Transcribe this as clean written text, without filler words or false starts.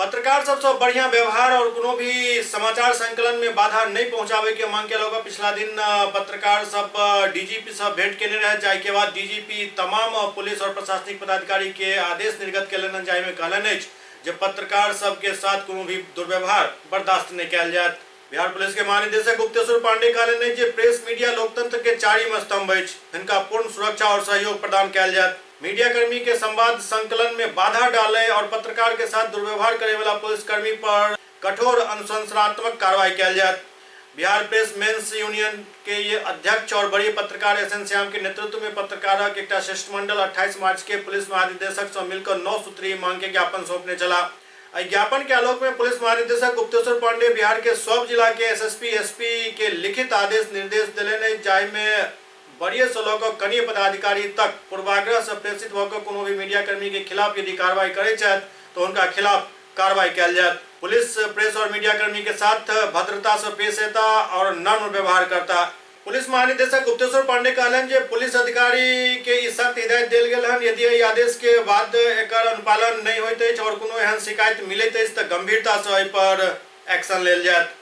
पत्रकार सबसँ बढ़िया व्यवहार और कोनो भी समाचार संकलन में बाधा नहीं पहुंचावे के मांग के अलावा पिछला दिन पत्रकार सब डीजीपी सब भेंट केने रहे, जाहि के बाद डीजीपी तमाम पुलिस और प्रशासनिक पदाधिकारी के आदेश निर्गत केलनि, जाहि में कहलनि अछि जे पत्रकार सबके साथ कोनो भी दुर्व्यवहार बर्दाश्त नहीं कयल जायत। बिहार पुलिस के महानिदेशक गुप्तेश्वर पांडे कहलनि जे प्रेस मीडिया लोकतंत्र के चारिम स्तंभ अछि, हिनका पूर्ण सुरक्षा और सहयोग प्रदान कयल जायत। मीडिया कर्मी के संवाद संकलन में बाधा डाले और पत्रकार के साथ दुर्व्यवहार करे वाला पुलिसकर्मी पर कठोर अनुशंसनात्मक कार्रवाई कयल जायत। बिहार प्रेस मेंस यूनियन के ये अध्यक्ष और बड़ी पत्रकार एस एन श्याम के नेतृत्व में पत्रकारक एक शिष्टमंडल 28 मार्च के पुलिस महानिदेशक से मिलकर 9 सूत्रीय मांग के ज्ञापन सौंपने चला। ज्ञापन के आलोक में पुलिस महानिदेशक गुप्तेश्वर पांडे बिहार के सब जिला के एसएसपी एसपी के लिखित आदेश निर्देश दिलनि, जाहि में वरीय से लऽ कऽ कनीय पदाधिकारी तक पूर्वाग्रह से प्रेषित भऽ कऽ कोनो भी मीडिया कर्मी के खिलाफ यदि कार्रवाई करै छथि तो उनका खिलाफ कार्रवाई कयल जायत। पुलिस प्रेस और मीडिया कर्मी के साथ भद्रता से पेश हेता और नम्र व्यवहार करता। पुलिस महानिदेशक गुप्तेश्वर पांडे कहलनि जे पुलिस अधिकारी के ई सख्त हिदायत देल गेल हन, यदि एहि आदेश के बाद एकर अनुपालन नहीं होइत अछि और कोनो एहन शिकायत मिलैत अछि तऽ गंभीरता से एहि पर एक्शन लेल जायत।